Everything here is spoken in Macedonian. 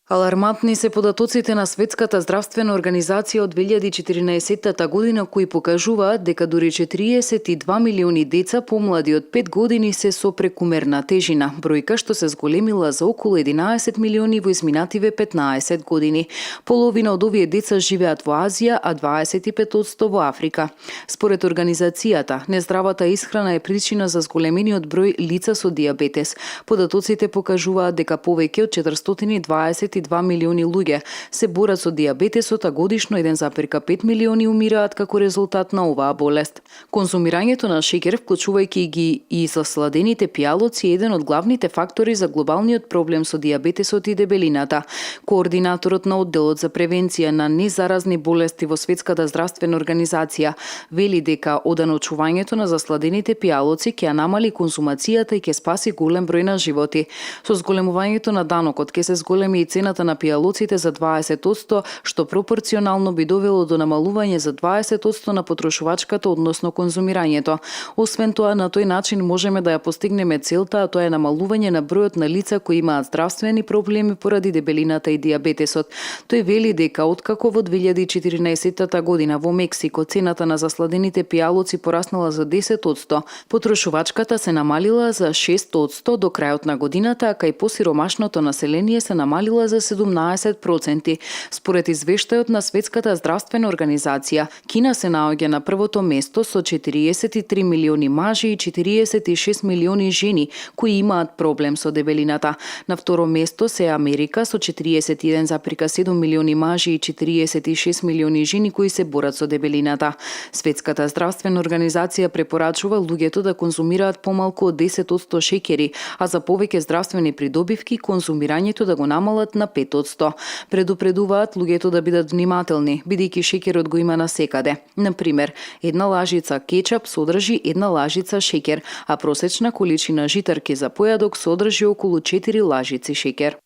Алармантни се податоците на Светската здравствена организација од 2014 година кои покажуваат дека дури 42 милиони деца помлади од 5 години се со прекумерна тежина, бројка што се зголемила за околу 11 милиони во изминативе 15 години. Половина од овие деца живеат во Азија, а 25% во Африка. Според организацијата, нездравата исхрана е причина за зголемениот број лица со дијабетес. Податоците покажуваат дека повеќе од 422 милиони луѓе се борат со дијабетесот, а годишно 1,5 милиони умираат како резултат на оваа болест. Конзумирањето на шеќер, вклучувајќи ги и засладените пијалоци, е еден од главните фактори за глобалниот проблем со дијабетесот и дебелината. Координаторот на одделот за превенција на незаразни болести во Светската здравствена организација вели дека оданочувањето на засладените пијалоци ќе намали конзумацијата и ќе спаси голем број на животи. Со зголемувањето на данокот ќе се зголеми и цената на пијалоците за 20%, што пропорционално би довело до намалување за 20% на потрошувачката, односно конзумирањето. Освен тоа, на тој начин можеме да ја постигнеме целта, а тоа е намалување на бројот на лица кои имаат здравствени проблеми поради дебелината и дијабетесот. Тој вели дека откако во 2014 година во Мексико цената на засладените пијалоци пораснала за 10%, потрошувачката се намалила за 6% до крајот на годината, а кај посиромашното население се намалила за 17%. Според извештајот на Светската здравствена организација, Кина се наоѓа на првото место со 43 милиони мажи и 46 милиони жени кои имаат проблем со дебелината. На второ место се Америка со 41,7 милиони мажи и 46 милиони жени кои се борат со дебелината. Светската здравствена организација препорачува луѓето да конзумираат помалку од 10% шеќери, а за повеќе здравствени придобивки конзумирањето да го намалат на 5%. Предупредуваат луѓето да бидат внимателни, бидејќи шеќерот го има насекаде. Например, една лажица кетчап содржи една лажица шеќер, а просечна количина житарки за појадок содржи околу 4 лажици шеќер.